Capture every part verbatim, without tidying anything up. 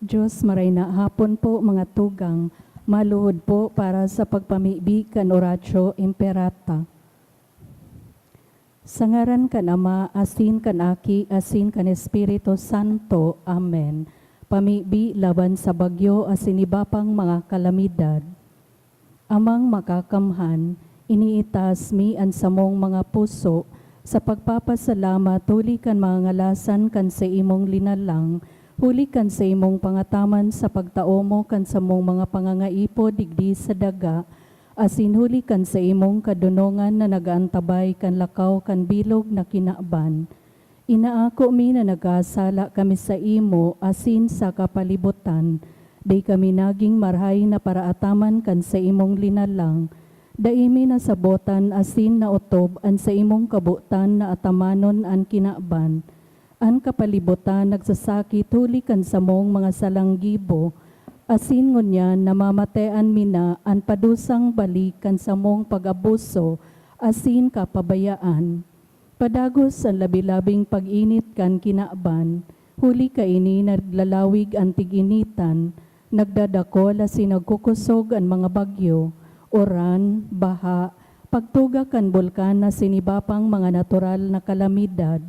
Diyos, maray na hapon po, mga tugang. Maluhod po para sa pagpamibi kan Oratio Imperata. Sa ngaran kan Ama, asin kan Aki, asin kan Espiritu Santo. Amen. Pamibi laban sa bagyo asin iba pang mga kalamidad. Amang Makakamhan, iniitaas mi an samong mga puso sa pagpapasalamat huli kan mga ngalasan kan saimong linalang, huli kan saimong pangataman sa pagtao mo kan samong mga pangangaipo digdi sa daga, asin huli kan saimong kadonongan na nag-aantabay kan lakaw kan bilog na kinaban. Inaako mi na nagkasala kami saimo asin sa kapalibutan. Dai kami nagin marahay na paraataman kan saimong linalang. Dai mi nasabotan asin naotob an saimong kabotan na atamanon an kinaban. An kapalibutan nagsasakit huli kan samong mga salang gibo, asin ngunyan namamatean mi na an padusang balik kan samong pag-abuso asin kapabayaan. Padagos an labi-labing pag-init kan kinaban, huli kaini naglalawig an tig-initan, nagdadakol asin nagkukosog an mga bagyo, uran, baha, pagtuga kan bulkan asin iba pang mga natural na kalamidad.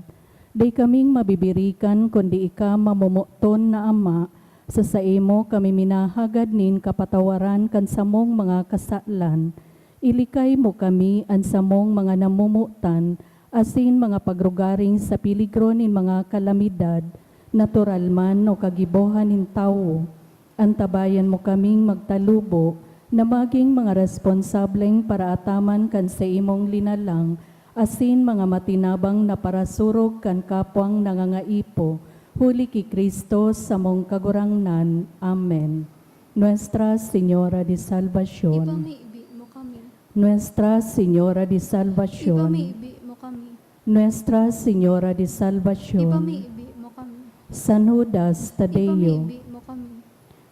Dai kaming mabibirikan kundi ika, mamomoton na Ama, sa saimo kami minahagad nin kapatawaran kan samong mga kasalan. Ilikay mo kami, an samong mga namomotan, asin mga pagrugaring sa peligro nin mga kalamidad, natural man o kagibohan nin tawo. Antabayan mo kaming magtalubo na magin mga responsableng paraataman kan saimong linalang, asin mga matinabang na parasurog kan kapwang nangangaipo, huli ki Cristo samong Kagurangnan. Amen. Nuestra Señora de Salvacion. Ipamibi mo kami. Nuestra Señora de Salvacion. Ipamibi mo kami. Nuestra Señora de Salvacion. Ipamibi mo kami. San Judas Tadeo. Ipamibi mo kami.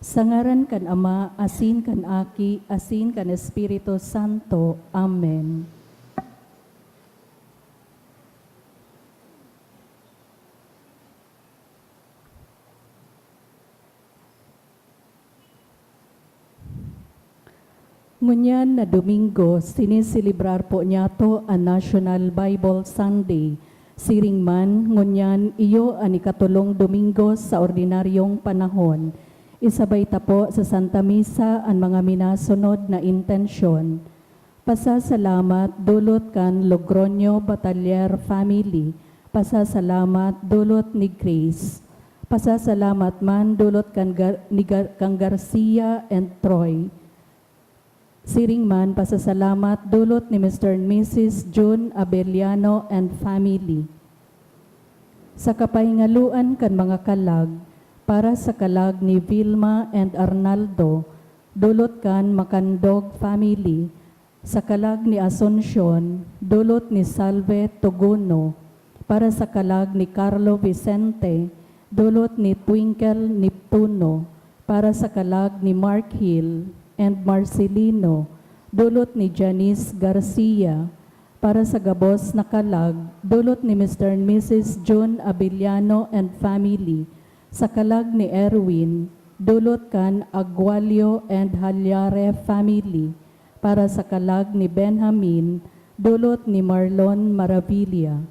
Sa ngaran kan Ama, asin kan Aki, asin kan Espiritu Santo. Amen. Ngunyan na Domingo, siniselebrar po niyato an National Bible Sunday. Siring man, ngunyan iyo an ikatolong Domingo sa ordinaryong panahon. Isabay ta po sa Santa Misa an mga minasunod na intensyon. Pasasalamat dulot kan Logroño Batalier family. Pasasalamat dulot ni Grace. Pasasalamat man dulot kan Gar-, ni Gar-, kan Garcia and Troy. Siring man, pasasalamat dulot ni Mister and Missus Jun Abellano and family. Sa kapahingaloan kan mga kalag, para sa kalag ni Vilma and Arnaldo, dulot kan Macandog family. Sa kalag ni Asuncion, dulot ni Salve Togono. Para sa kalag ni Carlo Vicente, dulot ni Twinkle Neptuno. Para sa kalag ni Mark Hill and Marcelino, dulot ni Janice Garcia. Para sa gabos na kalag, dulot ni Mister and Missus Jun Abellano and family. Sa kalag ni Erwin, dulot kan Agualio and Halyare family. Para sa kalag ni Benjamin, dulot ni Marlon Maravilla.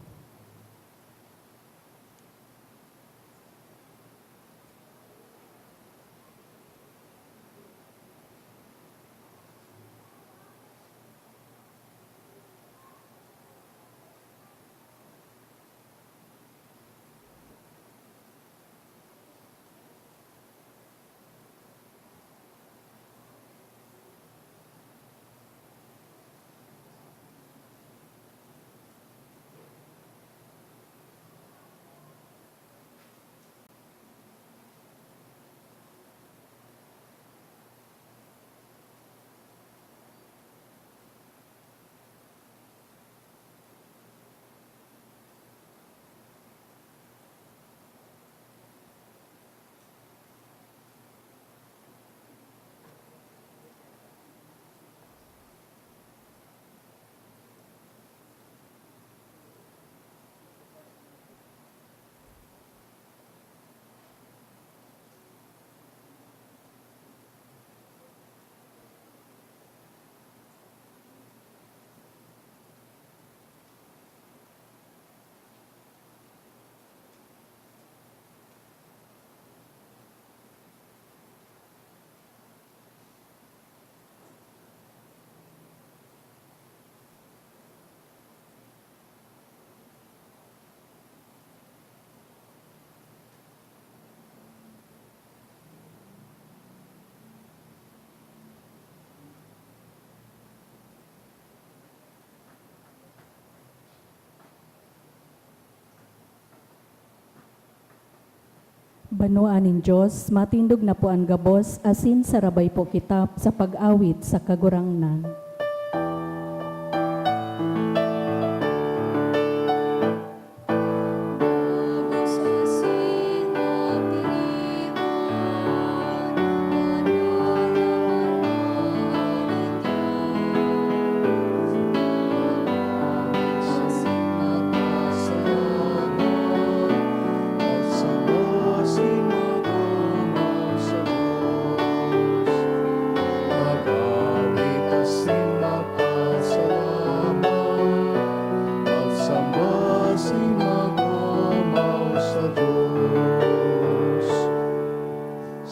Banwaan nin Dios, matindog na po an gabos, asin sarabay po kita sa pag-awit sa Kagurangnan.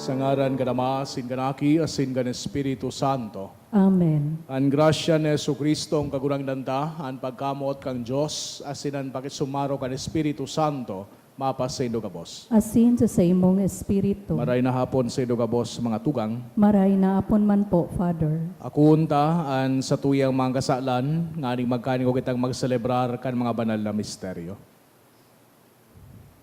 Sa ngaran kan Ama, asin kan Aki, asin kan Espiritu Santo. Amen. An grasya ni Jesu-Cristo, an Kagurangnan ta, an pagkamoot kan Dios, asin an pakisumaro kan Espiritu Santo, mapasaindo gabos. Asin sa saimong espiritu. Maray na hapon saindo gabos, mga tugang. Maray na hapon man po, Father. Akoon ta an satuyang mga kasalan, nganing magkaniko kitang magselebrar kan mga banal na misteryo.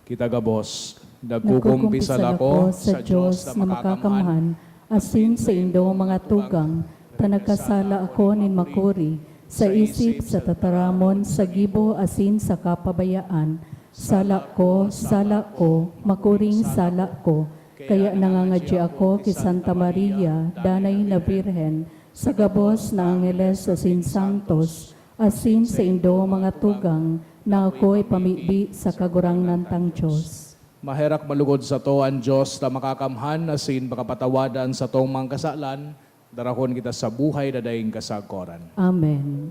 Kita gabos, nagkukumpisal ako sa Dios na makakamhan, asin saindo, mga tugang, ta nagkasala ako nin makuri, sa isip, sa tataramon, sa gibo, asin sa kapabayaan. Sala ko, sala ko, makuring sala ko. Kaya nangangadyi ako ki Santa Maria, Danay na Birhen, sa gabos na angheles asin santos, asin saindo, mga tugang, na ako ipamibi sa Kagurangnan tang Dios. Maherak malugod sato an Dios na makakamhan asin pakapatawadan satong mga kasalan, darakon kita sa buhay na daing kasagkoran. Amen.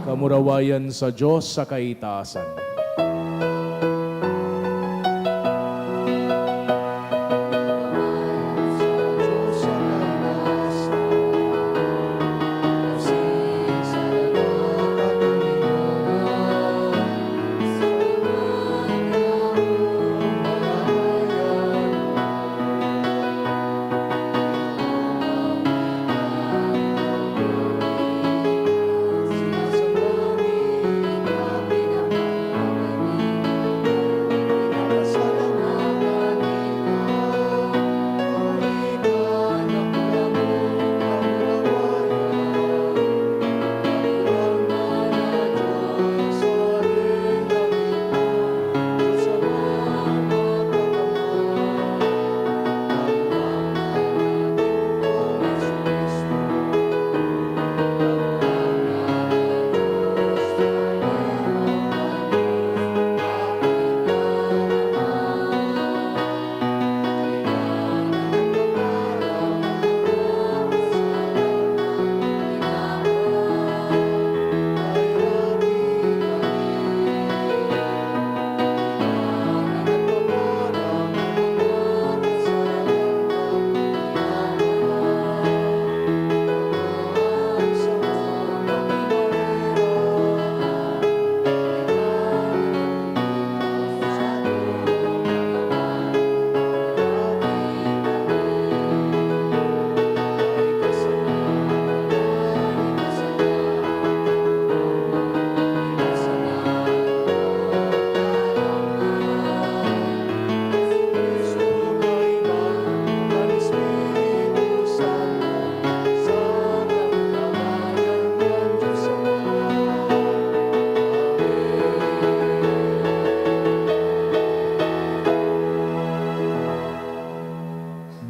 Kamurawayan sa Dios sa kaitaasan.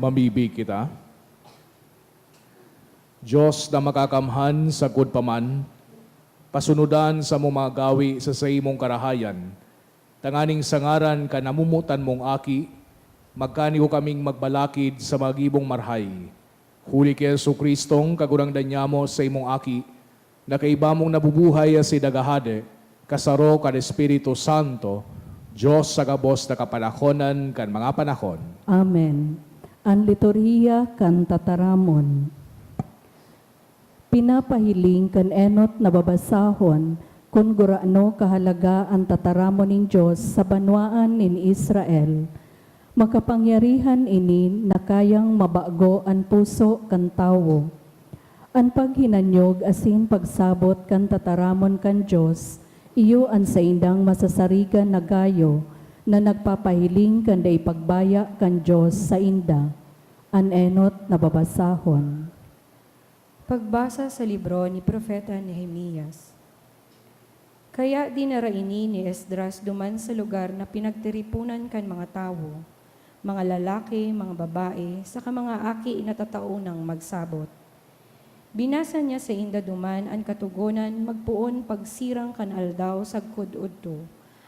Mamibi kita. Dios na makakamhan, sagkod pa man, pasunodan samo mga gawi sa saimong karahayan, tanganing sa ngaran kan namomotan mong Aki, magkanigo kaming magbalakid sa magibong marhay. Huli ki Jesu-Cristong Kagurangnan nyamo, sa imong Aki, na kaiba mong nabubuhay asin naghahade, kasaro kan Espiritu Santo, Dios sa gabos na kapanahonan kan mga panahon. Amen. An liturhiya kan tataramon. Pinapahiling kan enot na babasahon kun gurano kahalaga an tataramon nin Dios sa banwaan nin Israel. Makapangyarihan ini na kayang mabago an puso kan tawo. An paghinanyog asin pagsabot kan tataramon kan Dios iyo an saindang masasarigan na gayo na nagpapahiling kan dai pagbaya kan Dios sainda. An enot na babasahon. Pagbasa sa libro ni Propeta Nehemias. Kaya dinara ini ni Esdras duman sa lugar na pinagtiriponan kan mga tawo, mga lalaki, mga babae, saka mga aki na tataonang magsabot. Binasa niya sainda duman an Katogonan magpoon pagsirang kan aldaw sagkod odto,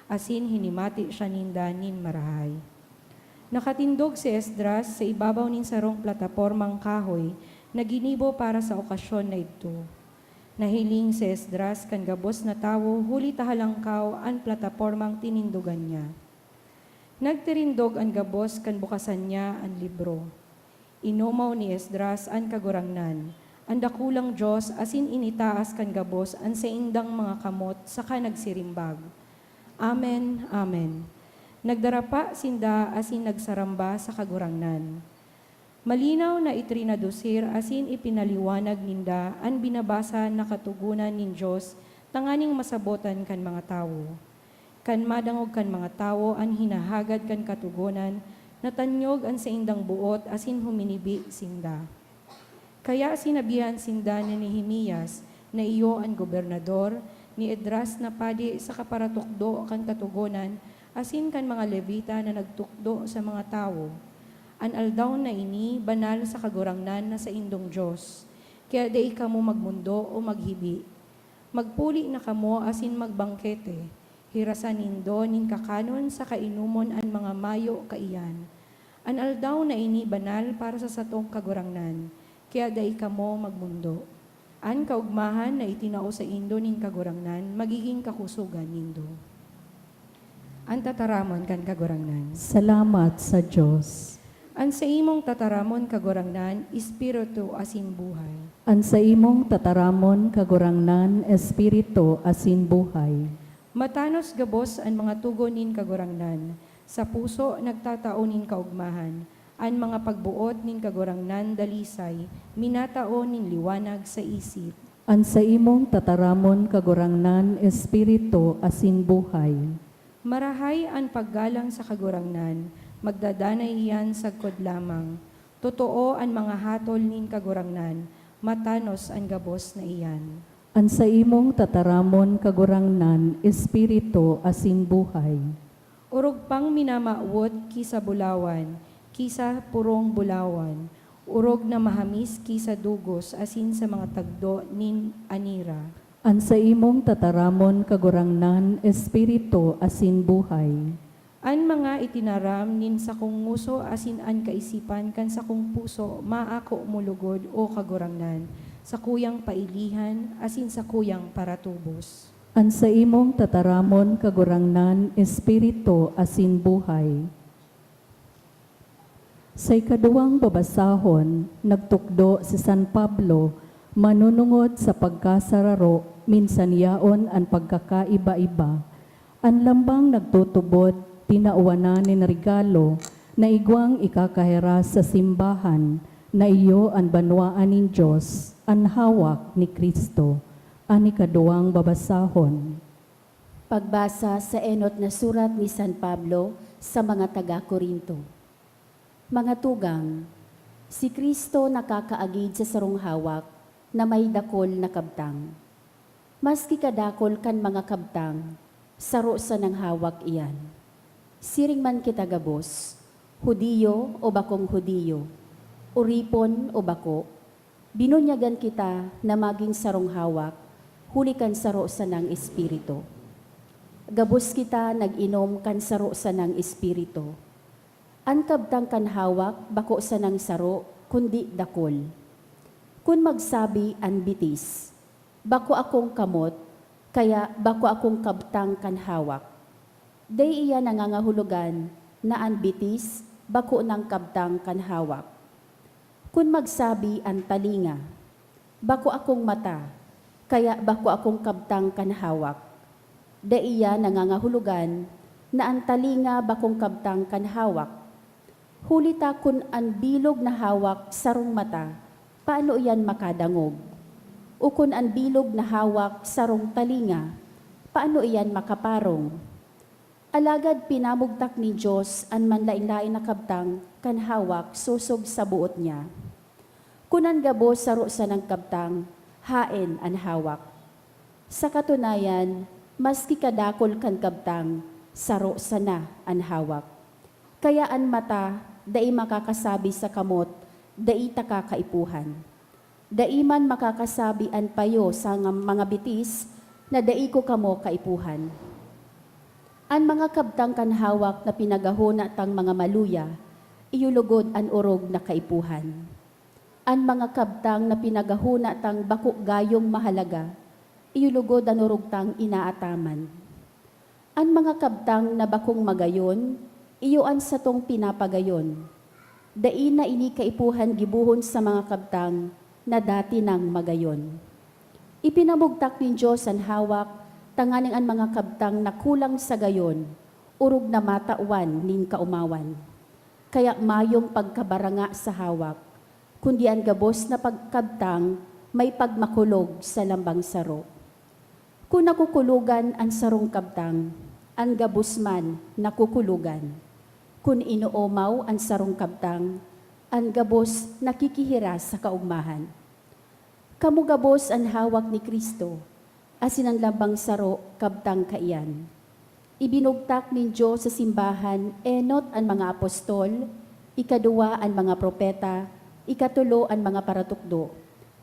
asin hinimati siya ninda nin marahay. Nakatindog si Esdras sa ibabaw nin sarong platapormang kahoy na ginibo para sa okasyon na idto. Nahiling si Esdras kan gabos na tawo huli ta halangkaw an platapormang tinindogan niya. Nagtirindog an gabos kan bukasan niya an libro. Inomaw ni Esdras an Kagurangnan, an dakulang Dios, asin initaas kan gabos an saindang mga kamot saka nagsirimbag, "Amen, amen." Nagdarapa sinda asin nagsaramba sa Kagurangnan. Malinaw na itrinadusir asin ipinaliwanag ninda an binabasa na Katogonan nin Dios tanganing masabotan kan mga tawo. Kan madangog kan mga tawo an hinahagad kan Katogonan, natanyog an saindang boot asin huminibi sinda. Kaya sinabihan sinda ni Nehemias na iyo an gobernador, ni Esdras na padi saka paratukdo kan Katogonan, asin kan mga Levita na nagtukdo sa mga tawo, "An aldaw na ini banal sa Kagurangnan na saindong Dios, kaya dai kamo magmondo o maghibi. Magpuli na kamo asin magbangkete, hirasan nindo nin kakanon saka inomon an mga mayo kaiyan. An aldaw na ini banal para sa satong Kagurangnan, kaya dai kamo magmondo. An kaogmahan na itinao saindo nin Kagurangnan magigin kakusogan nindo." An tataramon kan Kagurangnan. Salamat sa Dios. An saimong tataramon, Kagurangnan, espiritu asin buhay. An saimong tataramon, Kagurangnan, espiritu asin buhay. Matanos gabos an mga togon nin Kagurangnan, sa puso nagtatao nin kaogmahan. An mga pagboot nin Kagurangnan dalisay, minatao nin liwanag sa isip. An saimong tataramon, Kagurangnan, espiritu asin buhay. Marahay an paggalang sa Kagurangnan, magdadanay iyan sagkod lamang. Totoo an mga hatol nin Kagurangnan, matanos an gabos na iyan. An saimong tataramon, Kagurangnan, espiritu asin buhay. Orog pang minamawot ki sa bulawan, ki sa purong bulawan, orog na mahamis ki sa dugos asin sa mga tagdo nin anira. An saimong tataramon, Kagurangnan, espiritu asin buhay. An mga itinaram nin sakong ngoso asin an kaisipan kan sakong puso maako mo logod, O Kagurangnan, sakuyang pailihan asin sakuyang paratubos. An saimong tataramon, Kagurangnan, espiritu asin buhay. Sa ikaduwang babasahon, nagtukdo si San Pablo manunungod sa pagkasararo, minsan yaon an pagkakaiba-iba. An lambang nagtutubod, tinawan na nin regalo na igwang ikakahiras sa simbahan, na iyo an banwaan nin Dios, an hawak ni Cristo. An ikaduwang babasahon. Pagbasa sa enot na surat ni San Pablo sa mga taga Corinto. Mga tugang, si Cristo nakakaagid sa sarong hawak na may dakul na kabtang. Maski kadakul kan mga kabtang, saro sanang hawak iyan. Siring man kita gabos, Judio o bakong Judio, Oripon o bako, binunyagan kita na magin sarong hawak huli kan saro sanang Espiritu. Gabos kita nag-inom kan saro sanang Espiritu. An kabtang kan hawak bako sanang saro, kundi dakul. Kun magsabi an bitis, "Bako akong kamot, kaya bako akong kabtang kan hawak." Dai iyan nangangahulugan na an bitis bako nang kabtang kan hawak. Kun magsabi an talinga, "Bako akong mata, kaya bako akong kabtang kan hawak," dai iyan nangangahulugan na an talinga bakong kabtang kan hawak. Huli ta kun an bilog na hawak sarong mata, paano iyan makadangog? O kun an bilog na hawak sarong talinga, paano iyan makaparong? Alagad pinamugtak nin Dios an manlaen-laen na kabtang kan hawak sosog sa boot niya. Kun an gabos saro sanang kabtang, haen an hawak. Sa katunayan, maski kadakul kan kabtang, saro sana an hawak. Kaya an mata dai makakasabi sa kamot, "Dai taka kaipuhan." Dai man makakasabi an payo sa nga-, mga bitis na, "Dai ko kamo kaipuhan." An mga kabtang kan hawak na pinagahona tang mga maluya, iyo logod an orog na kaipuhan. An mga kabtang na pinagahona tang bako gayong mahalaga, iyo logod an orog tang inaataman. An mga kabtang na bakong magayon, iyo an satong pinapagayon. Dai na ini kaipuhan gibohon sa mga kabtang na dati nang magayon. Ipinamugtak nin Dios an hawak tanganing an mga kabtang na kulang sa gayon, orog na matawan nin kaomawan. Kaya mayong pagkabaranga sa hawak, kundi an gabos na pagkabtang may pagmakulog sa lambang saro. Kun nakukulogan an sarong kabtang, an gabos man nakukulogan. Kun inoomaw an sarong kabtang, an gabos nakikihiras sa kaogmahan. Kamo gabos an hawak ni Cristo, asin an lambang saro kabtang kaiyan. Ibinugtak nin Dios sa simbahan enot an mga apostol, ikaduwa an mga propeta, ikatulo an mga paratukdo,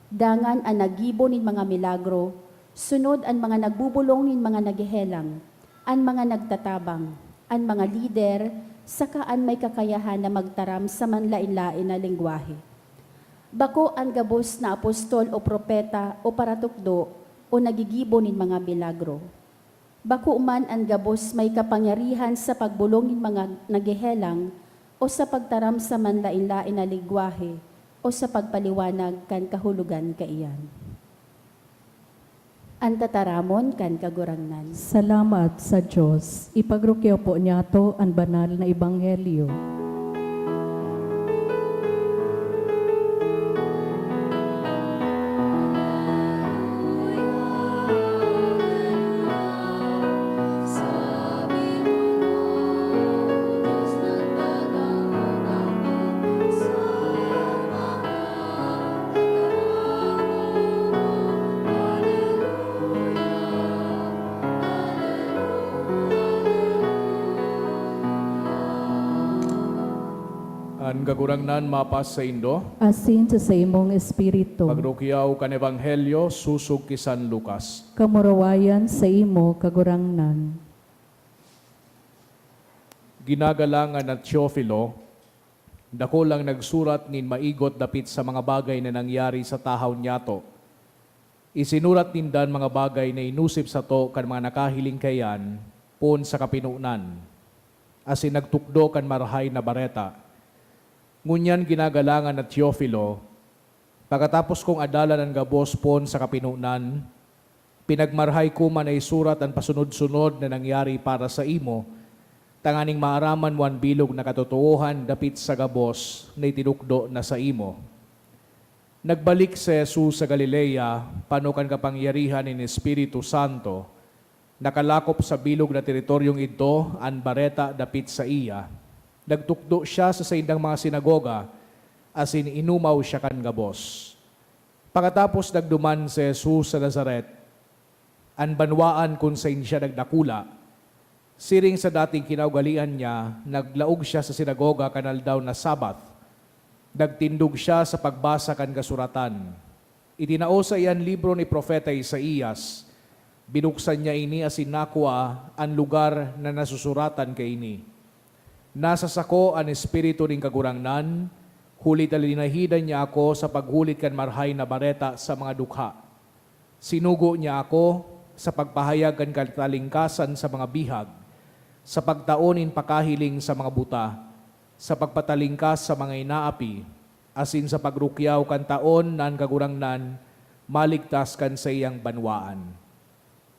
dangan an naggibo nin mga milagro, sunod an mga nagbubolong nin mga naghehelang, an mga nagtatabang, an mga lider, saka an may kakayahan na magtaram sa manlaen-laen na lengwahe. Bako an gabos na apostol o propeta o paratukdo o naggigibo nin mga milagro. Bako man an gabos may kapangyarihan sa pagbolong nin mga naghehelang o sa pagtaram sa manlaen-laen na lengwahe o sa pagpaliwanag kan kahulogan kaiyan. An tataramon kan Kagurangnan. Salamat sa Dios. Ipagrukyaw po niyato an banal na ebanghelyo. An Kagurangnan mapas saindo. Asin sa saimong espiritu. Pagrukyaw kan Ebanghelyo sosog ki San Lucas. Kamurawayan saimo, Kagurangnan. Ginagalangan na Teofilo, dakul an nagsurat nin maigot dapit sa mga bagay na nangyari sa tahaw nyato. Isinurat ninda an mga bagay na inosip sato kan mga nakahiling kaiyan poon sa kapinonan, asin nagtukdo kan Marahay na Bareta. Ngunyan, ginagalangan na Teofilo, pakatapos kong adalan an gabos poon sa kapinonan, pinagmarahay ko man na isurat an pasunod-sunod na nangyari para saimo, tanganing maaraman mo an bilog na katotoohan dapit sa gabos na itinukdo na saimo. Nagbalik si Jesus sa Galilea pano kan kapangyarihan nin Espiritu Santo. Nakalakop sa bilog na teritoryong idto an bareta dapit saiya. Nagtukdo siya sa saindang mga sinagoga, asin inumaw siya kan gabos. Pakatapos, nagduman si Jesus sa Nazaret, an banwaan kun saen siya nagdakula. Siring sa dating kinaugalean niya, naglaog siya sa sinagoga kan aldaw na Sabbath. Nagtindog siya sa pagbasa kan kasuratan. Itinao saiya an libro ni Propeta Isaias. Binuksan niya ini asin nakua an lugar na nasusuratan kaini. Nasa sako an Espiritu nin Kagurangnan, huli ta linahidan niya ako sa paghulit kan Marahay na Bareta sa mga dukha. Sinugo niya ako sa pagpahayag kan katalingkasan sa mga bihag, sa pagtao nin pakahiling sa mga buta, sa pagpatalingkas sa mga inaapi, asin sa pagrukyaw kan taon na an Kagurangnan maligtas kan saiyang banwaan.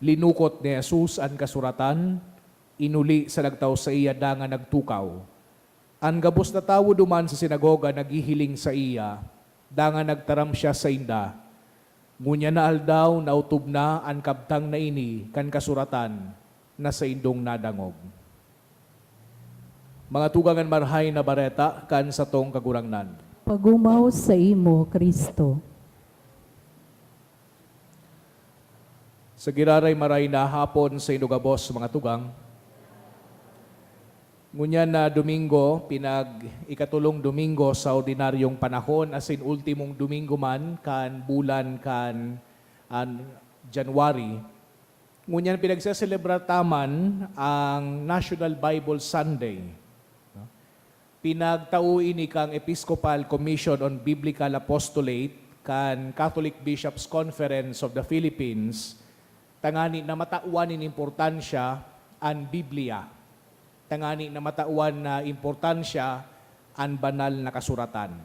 Linukot ni Jesus an kasuratan, inuli sa nagtao saiya dangan nagtukaw. An gabos na tawo duman sa sinagoga naghihiling saiya, dangan nagtaram siya sainda, "Ngunyan na aldaw naotob na an kabtang na ini kan kasuratan na saindong nadangog." Mga tugang, an Marahay na Bareta kan satong Kagurangnan. Pagumaw saimo, Cristo. Sa giraray, maray na hapon saindo gabos, mga tugang. Ngunyan na Domingo, pinag-ikatolong Domingo sa ordinaryong panahon, asin ultimong Domingo man kan bulan kan, an, January. Ngunyan, pinagseselebrar ta man ang National Bible Sunday, no? Pinagtao ini kan Episcopal Commission on Biblical Apostolate kan Catholic Bishops' Conference of the Philippines, tangani na matawan nin importansya an Biblia, tangani na matawan na importansya an Banal na Kasuratan.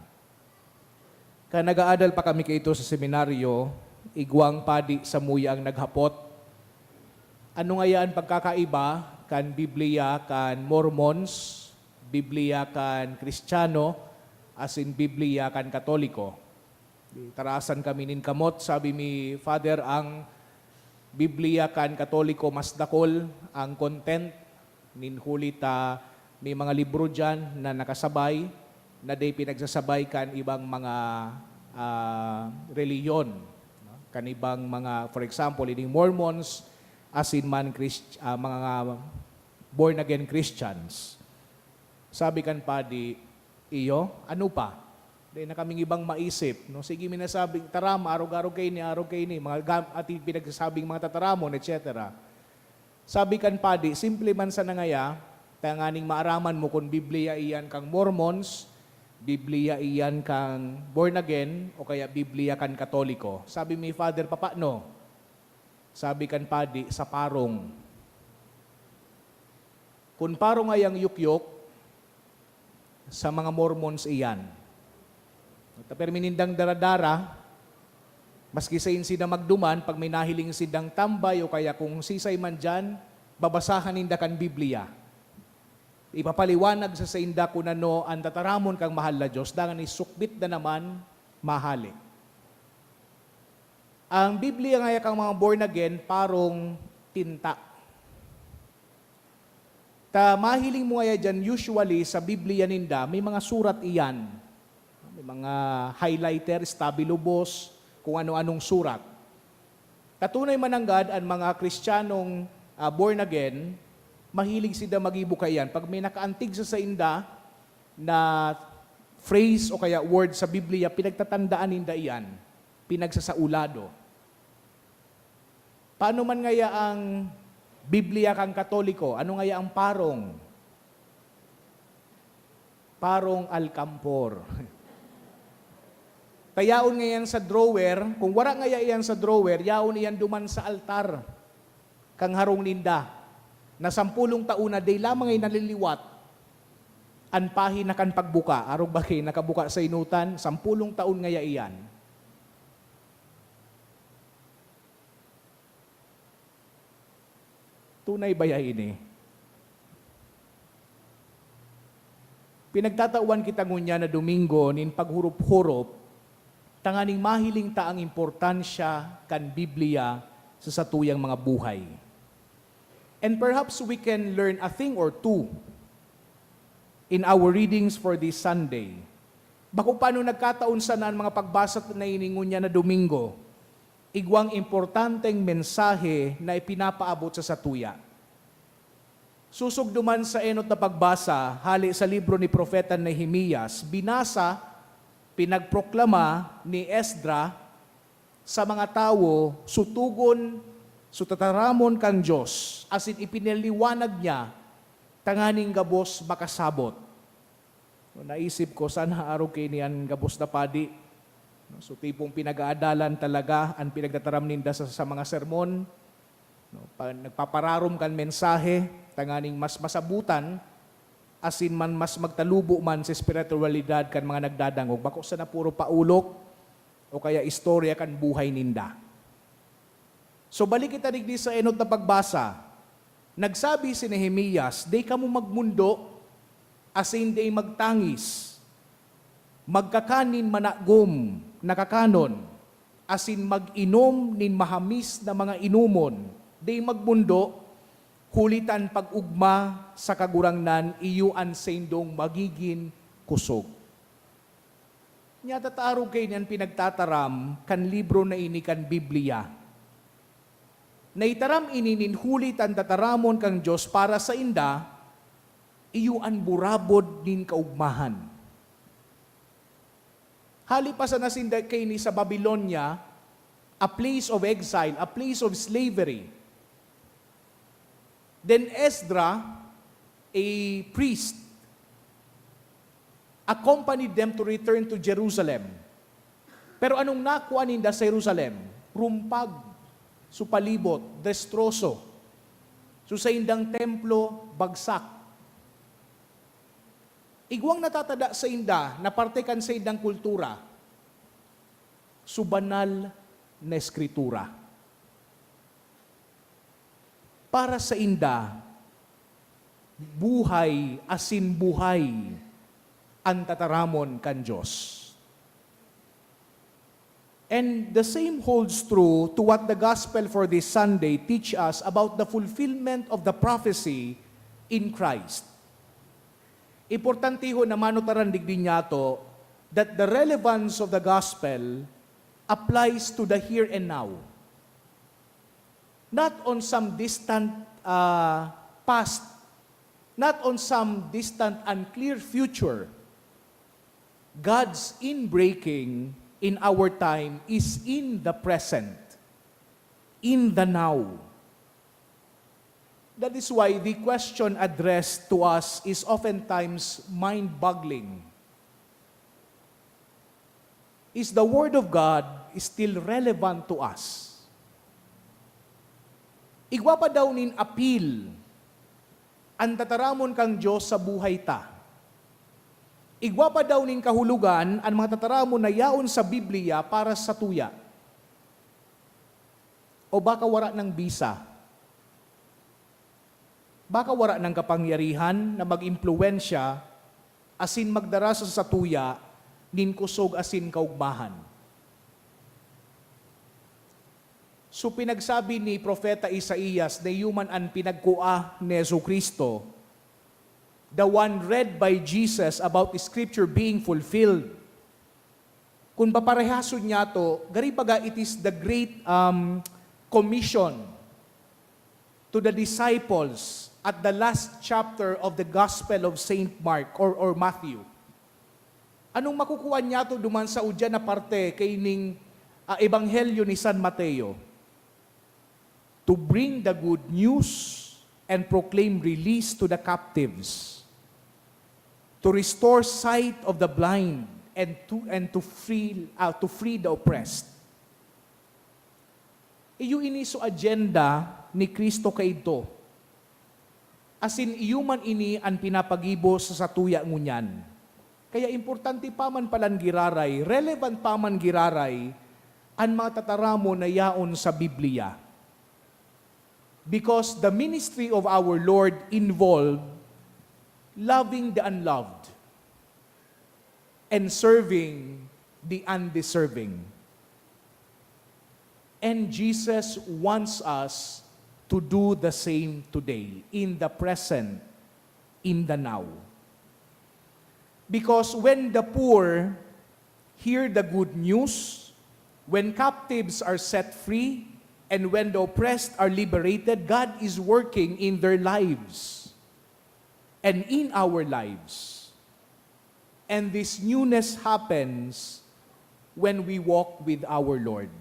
Kan nag-aadal pa kami kaito sa seminaryo, igwang padi samuya ang naghapot, "Ano ngaya an pagkakaiba kan Biblia kan Mormons, Biblia kan Kristiyano, asin Biblia kan Katoliko?" Di tarasan kami nin kamot, sabi mi, "Father, ang Biblia kan Katoliko mas dakul ang content, nin huli ta may mga libro diyan na nakasabay, na dai pinagsasabay kan ibang mga, ah, relihiyon, no? Kan ibang mga, for example, ining Mormons, asin man Christ-, ah, mga born again Christians." Sabi kan padi, "Iyo, ano pa?" Dai na kaming ibang maisip, no? Sige mi nasabing, "Tarama, arog-arog kaini, arog kaini, mga gam-, ating pinagsasabing mga tataramon, et cetera." Sabi kan padi, "Simple man sana ngaya, tanganing maaraman mo kun Biblia iyan kan Mormons, Biblia iyan kan born again, o kaya Biblia kan Katoliko." Sabi mi, "Father, papano?" Sabi kan padi, "Sa parong. Kun parong ngayang yukyok, sa mga Mormons iyan." Ta pirmi nindang dara-dara, maski sain sinda magduman, pag may nahiling sindang tambay o kaya kung sisay man diyan, babasahan ninda kan Biblia. Ipapaliwanag sa sainda kun ano an tataramon kan mahal na Dios, dangan isukbit na naman mahale. Ang Biblia ngaya kan mga born again, parong tinta. Ta mahiling mo ngaya diyan, usually, sa Biblia ninda, may mga surat iyan. May mga highlighter, stabilo boss, kung ano-anong surat. Ta tunay man nanggad, an mga Kristiyanong, ah, born again, mahilig sinda magibo kaiyan. Pag may nakaantig sa sainda na phrase o kaya word sa Biblia, pinagtatandaan ninda iyan, pinagsasaulado. Paano man ngaya ang Biblia kan Katoliko? Ano ngaya ang parong? Parong Alcampor. Ta yaon ngaya iyan sa drawer. Kung wara ngaya iyan sa drawer, yaon iyan duman sa altar kan harong ninda, na sampulong taon na dai lamang iyan naliliwat an pahina kan pagbuka. Arog ba ki nakabuka sa inutan? Sampulong taon ngaya iyan. Tunay baya ini? Pinagtatawan kita ngunyan na Domingo nin paghurop-hurop, tanganing mahiling ta an importansya kan Biblia sa satuyang mga buhay. And perhaps we can learn a thing or two in our readings for this Sunday. Bako pa ano nagkataon sana an mga pagbasa na ini ngunyan na Domingo, igwang importanteng mensahe na ipinapaabot sa satuya. Sosog duman sa enot na pagbasa, hale sa libro ni Propeta Nehemias, binasa Pinagproklama ni Esdra sa mga tawo su tugon, su tataramon kan Dios, asin ipinaliwanag niya tanganing gabos makasabot. No, naisip ko, sana arog kaini an gabos na padi. No, so, tipong pinag-aadalan talaga an pinagtataram ninda sa, sa mga sermon. No, pa-, nagpapararom kan mensahe, tanganing mas masabutan, asin man mas magtalubo man sa espiritualidad kan mga nagdadangog. Bako sana puro paulok o kaya istorya kan buhay ninda. So, balik kita digdi sa enot na pagbasa. Nagsabi si Nehemias, "Dai kamo magmondo, asin dai magtangis. Magkakan nin managom na kakanon, asin mag-inom nin mahamis na mga inomon. Dai magmondo, huli ta an pag-ogma sa Kagurangnan iyo an saindong magigin kosog." Nya, tatarog kaini an pinagtataram kan libro na ini kan Biblia. Naitaram ini nin huli ta an tataramon kan Dios para sainda, iyo an burabod nin kaogmahan. Hali pa sana sinda kaini sa Babilonia, a place of exile, a place of slavery. Then Esdra, a priest, accompanied them to return to Jerusalem. Pero anong nakua ninda sa Jerusalem? Rumpag, su palibot, destroso. Su saindang templo, bagsak. Igwang natatada sainda na parte kan saindang kultura, su banal na eskritura. Para sainda, buhay asin buhay an tataramon kan Dios. And the same holds true to what the gospel for this Sunday teach us about the fulfillment of the prophecy in Christ. Importantehon na manutaran digdi niyato that the relevance of the gospel applies to the here and now. Not on some distant, ah, past, not on some distant, unclear future. God's inbreaking in our time is in the present, in the now. That is why the question addressed to us is oftentimes mind-boggling. Is the Word of God still relevant to us? Igwa pa daw nin apil an tataramon kan Dios sa buhay ta? Igwa pa daw nin kahulogan an mga tataramon na yaon sa Biblia para satuya? O baka wara nang bisa? Baka wara nang kapangyarihan na mag-impluwensya asin magdara sa satuya nin kusog asin kaogmahan? So, pinagsabi ni Propeta Isaias na iyo man an pinagkua ni Jesu-Cristo, the one read by Jesus about Scripture being fulfilled. Kun paparehason niyato, gari baga it is the great, um, commission to the disciples at the last chapter of the Gospel of Saint Mark or, or Matthew. Anong makukuha niyato duman sa udyan na parte kaining, ah, Ebanghelyo ni San Mateo? To bring the good news and proclaim release to the captives, to restore sight of the blind, and to, and to free, ah, to free the oppressed. Iyo ini so agenda ni Cristo kaidto. Asin iyo man ini an pinapagibo sa satuya ngunyan. Kaya importante pa man palan giraray, relevant pa man giraray, an mga tataramon na yaon sa Biblia. Because the ministry of our Lord involved loving the unloved and serving the undeserving. And Jesus wants us to do the same today, in the present, in the now. Because when the poor hear the good news, when captives are set free, and when the oppressed are liberated, God is working in their lives and in our lives. And this newness happens when we walk with our Lord.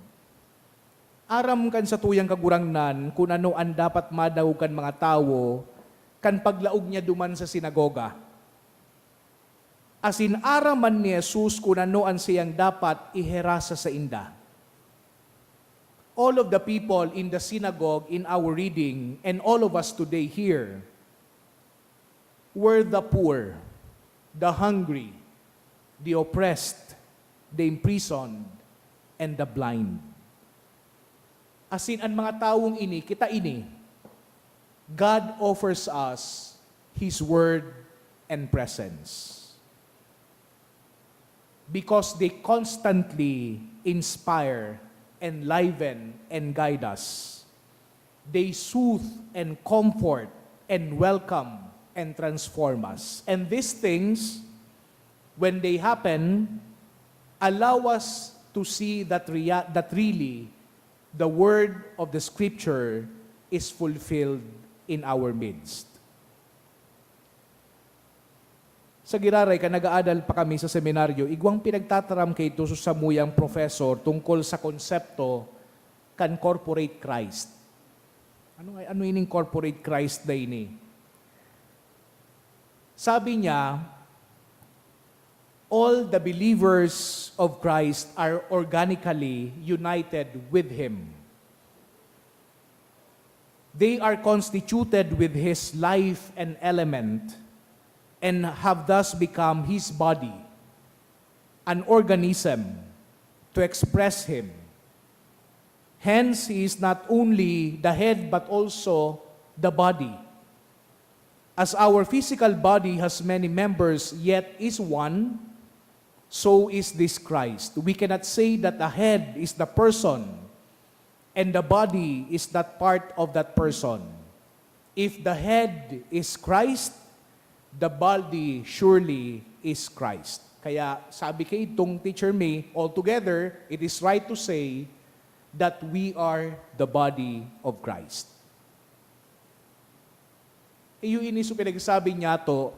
Aram kan satuyang Kagurangnan kun ano an dapat madangog kan mga tawo kan paglaog niya duman sa sinagoga. Asin aram man ni Jesus kun ano an saiyang dapat iheras sa sainda. All of the people in the synagogue in our reading, and all of us today here, were the poor, the hungry, the oppressed, the imprisoned, and the blind. Asin an mga tawong ini, kita ini, God offers us His Word and presence. Because they constantly inspire, enliven, and guide us. They soothe and comfort and welcome and transform us. And these things, when they happen, allow us to see that rea-, that really the word of the scripture is fulfilled in our midst. Sa giraray, kan nag-aadal pa kami sa seminaryo, igwang pinagtataram kaidto sa samuyang professor tungkol sa konsepto kan corporate Christ. Ano nga, ano ining corporate Christ na ini? Sabi niya, "All the believers of Christ are organically united with Him. They are constituted with His life and element, and have thus become His body, an organism, to express Him. Hence, He is not only the head but also the body. As our physical body has many members, yet is one, so is this Christ." We cannot say that the head is the person and the body is not part of that person. If the head is Christ, the body surely is Christ. Kaya sabi kaidtong teacher mi, altogether, it is right to say that we are the body of Christ. Iyo ini so pinagsabi niyato,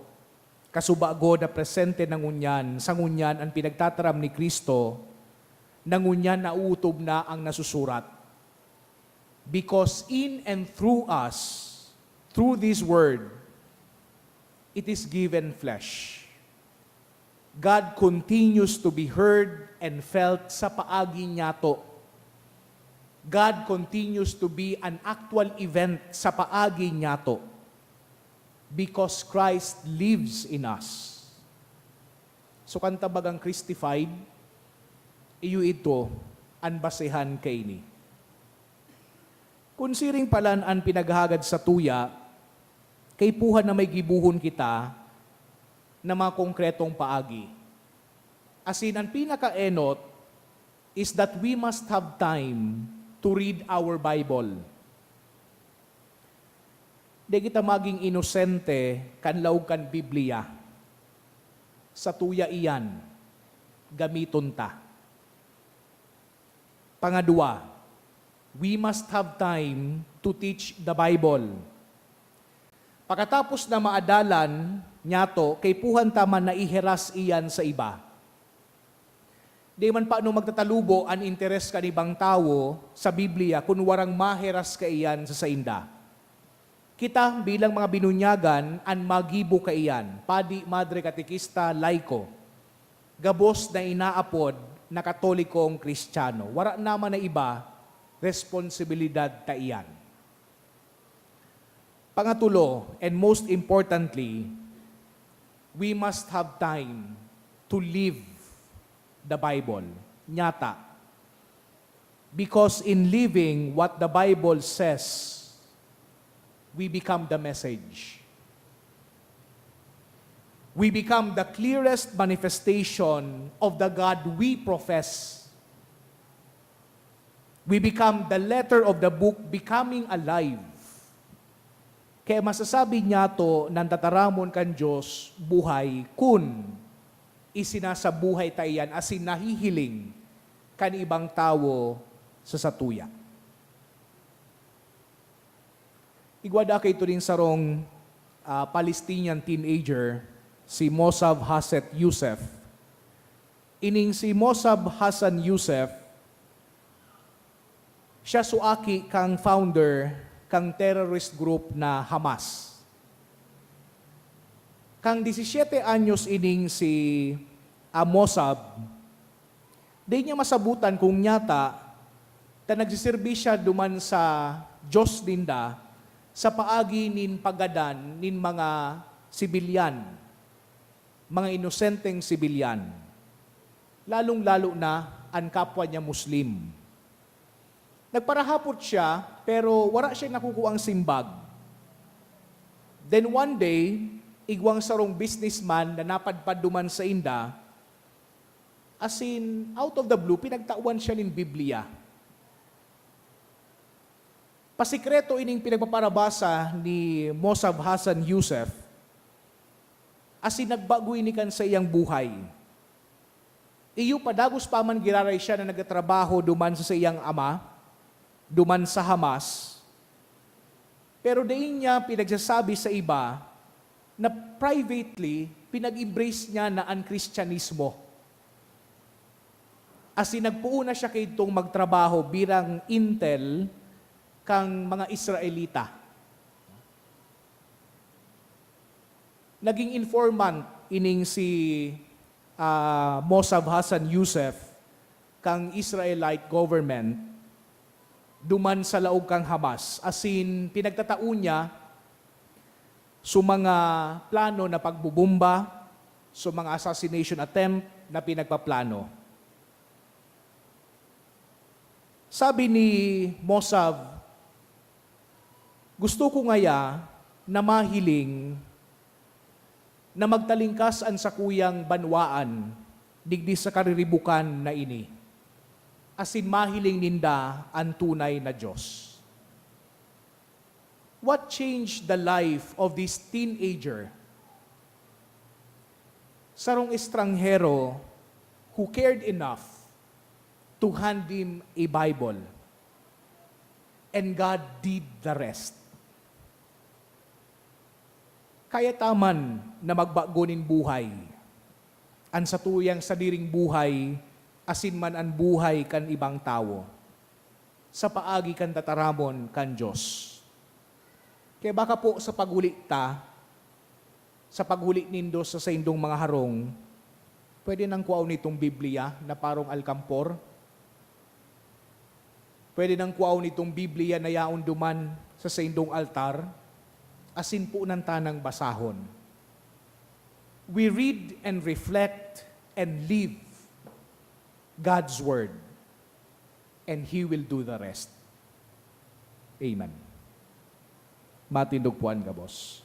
kasubago na presente na ngunyan, sa ngunyan an pinagtataram ni Cristo, na ngunyan nauutob na ang nasusurat. Because in and through us, through this word, it is given flesh. God continues to be heard and felt sa paagi niyato. God continues to be an actual event sa paagi niyato because Christ lives in us. So, kan tabagang Christified, iyo ito an basehan kaini. Kun siring palan an pinaghahagad satuya, kaipuhan na may gibohon kita na mga konkretong paagi. Asin an pinakaenot is that we must have time to read our Bible. Di kita maging inosente kan laog kan Biblia. Satuya iyan, gamiton ta. Pangadwa, we must have time to teach the Bible. Pakatapos na maadalan niyato, kaipuhan ta man na iheras iyan sa iba. Di man paano magtatalubo an interes kan ibang tawo sa Biblia kun warang maheras kaiyan sa sainda. Kita, bilang mga binunyagan, an magibo kaiyan, padi, madre, katekista, laiko, gabos na inaapod na Katolikong Kristiyano. Wara naman na iba, responsibilidad ta iyan. Pangatulo, and most importantly, we must have time to live the Bible. Nyata. Because in living what the Bible says, we become the message. We become the clearest manifestation of the God we profess. We become the letter of the book becoming alive. Kaya masasabi niyato na an tataramon kan Dios buhay kun isinasabuhay ta iyan asin nahihiling kan ibang tawo sa satuya. Igwa da kaidto nin sarong, ah, Palestinian teenager si Mossab Hasan Yousef. Ining si Mossab Hasan Yousef, siya so aki kan founder kan terrorist group na Hamas. Kan disisiete anyos ining si, ah, Mossab, di niya masabutan kung nyata ta nagsiserbi siya duman sa Diyos ninda sa paagi nin paggadan nin mga sibilyan, mga inosenteng sibilyan, lalong-lalo na an kapwa niya Muslim. Nagparahapot siya, pero wara siya nakukuang simbag. Then one day, igwang sarong businessman na napadpad duman sainda, asin out of the blue, pinagtawan siya nin Biblia. Pasikreto ining pinagpaparabasa ni Mossab Hasan Yousef, asin nagbago ini kan saiyang buhay. Iyo pa, dagos pa man giraray siya na nagtatrabaho duman sa saiyang ama, duman sa Hamas. Pero dai niya pinagsasabi sa iba na privately, pinag-embrace niya na an Kristiyanismo. Asin nagpoon na siya kaidtong magtrabaho bilang intel kan mga Israelita. Naging informant ining si, ah, Mossab Hasan Yousef kan Israelite government duman sa laog kan Hamas, asin pinagtatao niya so mga plano na pagbobomba, so mga assassination attempt na pinagpaplano. Sabi ni Mossab, "Gusto ko ngaya na mahiling na magtalingkas an sakuyang banwaan digdi sa kariribukan na ini, asin mahiling ninda an tunay na Dios." What changed the life of this teenager? Sarong estranghero who cared enough to hand him a Bible. And God did the rest. Kaya ta man na magbago nin buhay, an satuyang sadiring buhay, asin man an buhay kan ibang tawo, sa paagi kan tataramon kan Dios. Kaya baka po sa paghuli ta, sa paghuli nindo sa saindong mga harong, pwede nang kuhaon itong Biblia na parong alkampor. Pwede nang kuhaon itong Biblia na yaon duman sa saindong altar, asin poon tanang basahon. We read and reflect and live God's Word, and He will do the rest. Amen. Matindog po an gabos.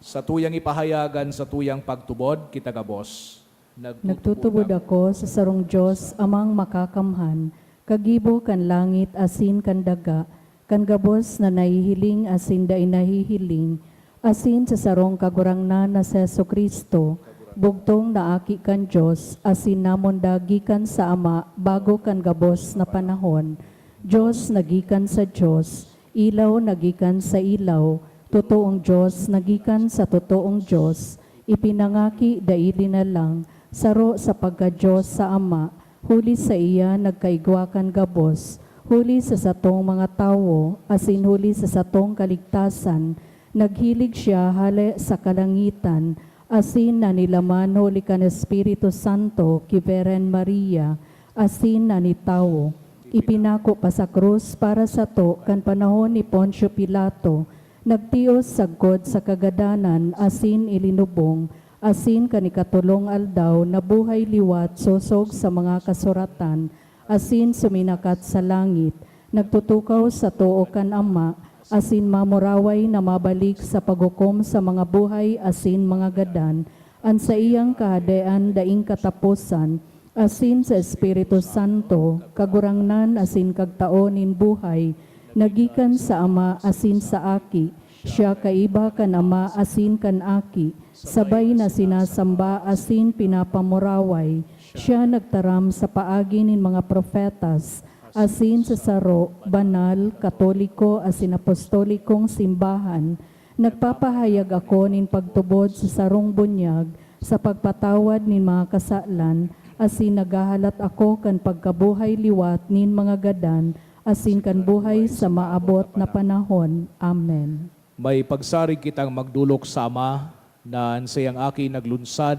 Satuyang ipahayag an satuyang pagtubod, kita gabos. Nagtutubod ako sa sarong Dios, Amang Makakamhan, kagibo kan langit asin kan daga, kan gabos na nahihiling asin dai nahihiling, asin sa sarong Kagurangnan na si Jesu-Cristo, bugtong na Aki kan Dios, asin namonda gikan sa Ama bago kan gabos na panahon. Dios na gikan sa Dios, ilaw na gikan sa ilaw, totoong Dios na gikan sa totoong Dios, ipinangaki dai linalang, saro sa pagka-Dios sa Ama, huli saiya nagkaigwa kan gabos, huli sa satong mga tawo, asin huli sa satong kaligtasan, naghilig siya hale sa kalangitan, asin nanilaman huli kan Espiritu Santo ki Virgen Maria, asin nanitawo. Ipinako pa sa krus para sato kan panahon ni Poncio Pilato, nagtios sagkod sa kagadanan asin ilinubong, asin kan ikatolong aldaw nabuhay liwat sosog sa mga kasuratan, asin suminakat sa langit, nagtutukaw sa too kan Ama, asin mamuraway na mabalik sa paghukom sa mga buhay asin mga gadan, an saiyang Kahadean daing kataposan, asin sa Espiritu Santo, Kagurangnan asin Kagtao nin buhay, na gikan sa Ama asin sa Aki. Siya kaiba kan Ama asin kan Aki, sabay na sinasamba asin pinapamuraway. Siya nagtaram sa paagi nin mga propetas, asin sa saro, banal, katoliko asin apostolikong simbahan, Nagpapahayag ako nin pagtubod sa sarong bunyag sa pagpatawad nin mga kasalan, asin naghahalat ako kan pagkabuhay liwat nin mga gadan asin kan buhay sa maabot na panahon. Amen. May pagsarig kitang magdolok sa Ama, na an saiyang Aki naglunsad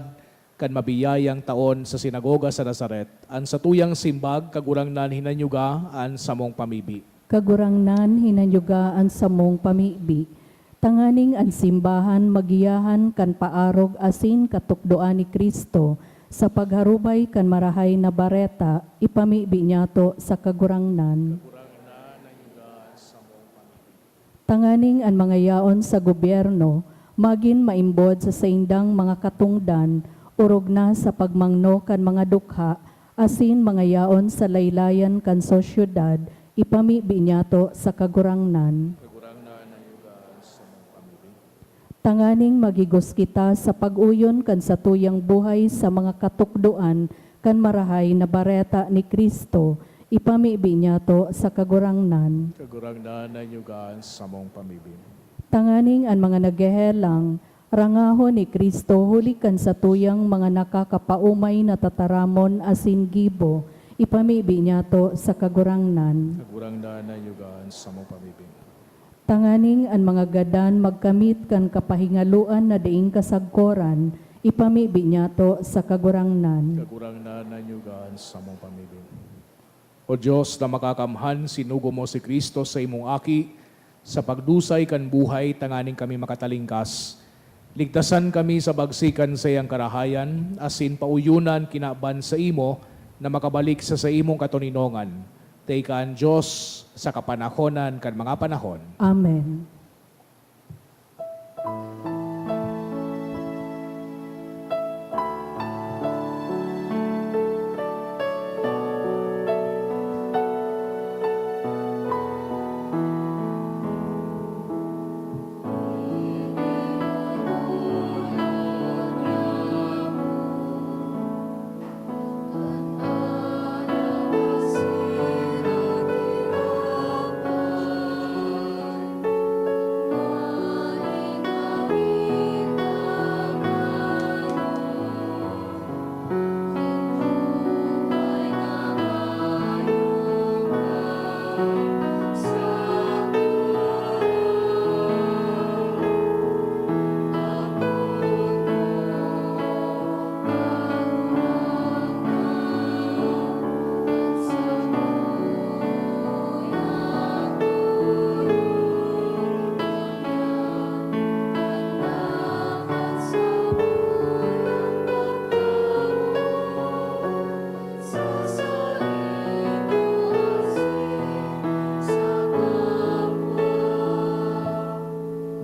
kan mabiyayang taon sa sinagoga sa Nazaret. An satuyang simbag, Kagurangnan, hinanyuga an samong pamibi. Kagurangnan, hinanyuga an samong pamibi. Tanganing an simbahan magiyahan kan paarog asin katukdoan ni Cristo sa pagharubay kan Marahay na Bareta, ipamibi niyato sa Kagurangnan. Tanganing an mga yaon sa gobyerno magin maimbod sa saindang mga katongdan, orog na sa pagmangno kan mga dukha, asin mga yaon sa laylayan kan sosyedad, ipamibi niyato sa Kagurangnan. Kagurangnan, hinanyuga an samong pamibi. Tanganing maghigos kita sa pag-oyon kan satuyang buhay sa mga katukdoan kan Marahay na Bareta ni Cristo, ipamibi niyato sa Kagurangnan. Kagurangnan, hinanyuga an samong pamibi. Tanganing an mga naghehelang rangahon ni Cristo huli kan satuyang mga nakakapaomay na tataramon asin gibo, ipamibi niyato sa Kagurangnan. Kagurangnan, hinanyuga an samong pamibi. Tanganing an mga gadan magkamit kan kapahingaloan na daing kasagkoran, ipamibi niyato sa Kagurangnan. Kagurangnan, hinanyuga an samong pamibi. O Dios na makakamhan, sinugo mo si Cristo, saimong Aki, sa pagdusay kan buhay tanganing kami makatalingkas. Ligtasan kami sa bagsikan saiyang karahayan, asin paoyonan kinaban saimo na makabalik sa saimong katoninongan. Dai ka an Dios sa kapanahonan kan mga panahon. Amen.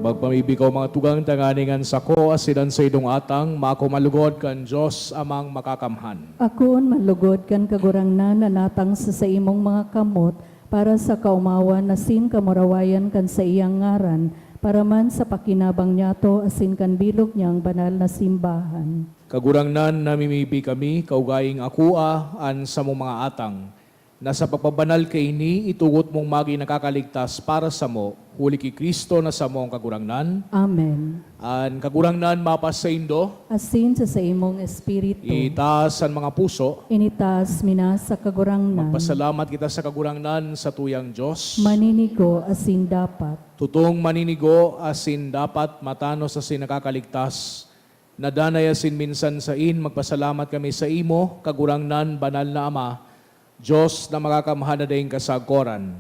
Magpamibi kaw, mga tugang, tanganing an sako asin an saindong atang mako malugod kan Dios Amang Makakamhan. Akoon malugod kan Kagurangnan an atang sa saimong mga kamot, para sa kaomawan asin kamurawayan kan saiyang ngaran, para man sa pakinabang niyato asin kan bilog niyang banal na simbahan. Kagurangnan, namimibi kami, kaugaing akoa an samong mga atang, na sa pagpabanal kaini, itugot mong magin nakakaligtas para samo, huli ki Cristo na samong Kagurangnan. Amen. An Kagurangnan mapasaindo. Asin sa saimong espiritu. Itaas an mga puso. Initaas mi na sa Kagurangnan. Magpasalamat kita sa Kagurangnan, satuyang Dios. Maninigo asin dapat. Totong maninigo asin dapat, matanos asin nakakaligtas, na danay asin minsan sain, magpasalamat kami saimo, Kagurangnan, Banal na Ama, Dios na makakamhan na daing kasagkoran.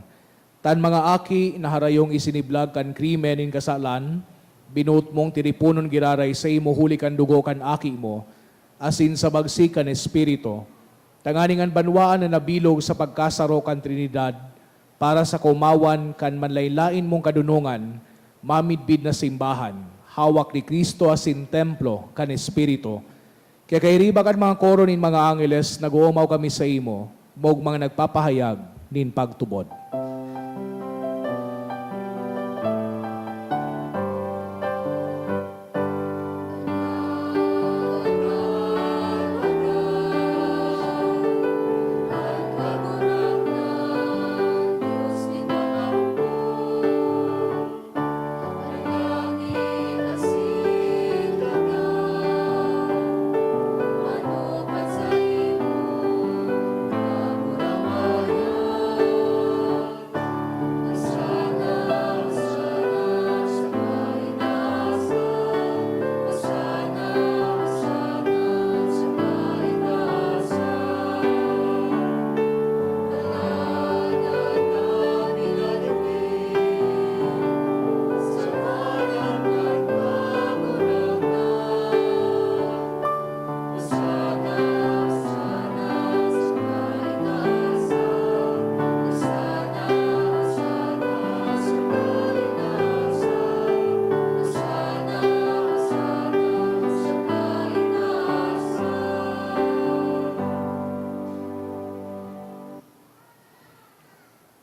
Tan mga aki na harayong isiniblag kan krimen nin kasalan, binoot mong tiriponon giraray saimo huli kan dugo kan Aki mo, asin sa bagsik kan Espiritu, tanganing an banwaan na nabilog sa pagkasaro kan Trinidad, para sa kaomawan kan manlaen-laen mong kadonongan, mamidbid na simbahan, hawak ni Cristo asin templo kan Espiritu. Kaya kairiba kan mga koro nin mga angeles, nag-oomaw kami saimo, maogmang nagpapahayag nin pagtubod.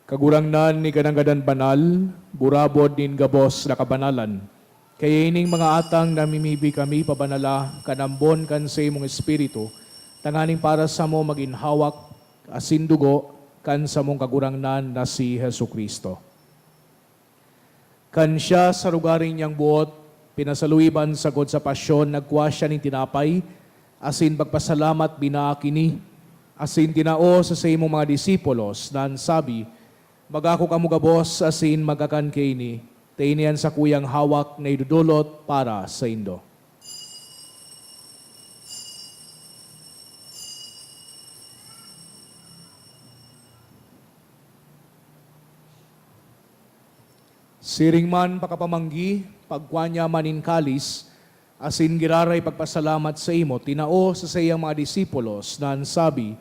Kagurangnan, ika an gadan banal, burabod nin gabos na kabanalan. Kaya ining mga atang namimibi kami pabanala kan ambon kan saimong Espiritu, tanganing para samo magin hawak asin dugo kan samong Kagurangnan na si Jesu-Cristo. Kan siya sa rogaring niyang buot, pinasaluiban sagkod sa pasyon, nagkua siya nin tinapay, asin pagpasalamat, binaak ini, asin tinao sa saimong mga disipulos, na an sabi, "Mag-ako kamo gabos asin magkakan kaini, ta ini an sakuyang hawak na idodolot para saindo." Siring man pakapamanggi, pagkua niya man nin kalis, asin giraray pagpasalamat saimo, tinao sa saiyang mga disipulos, na an sabi,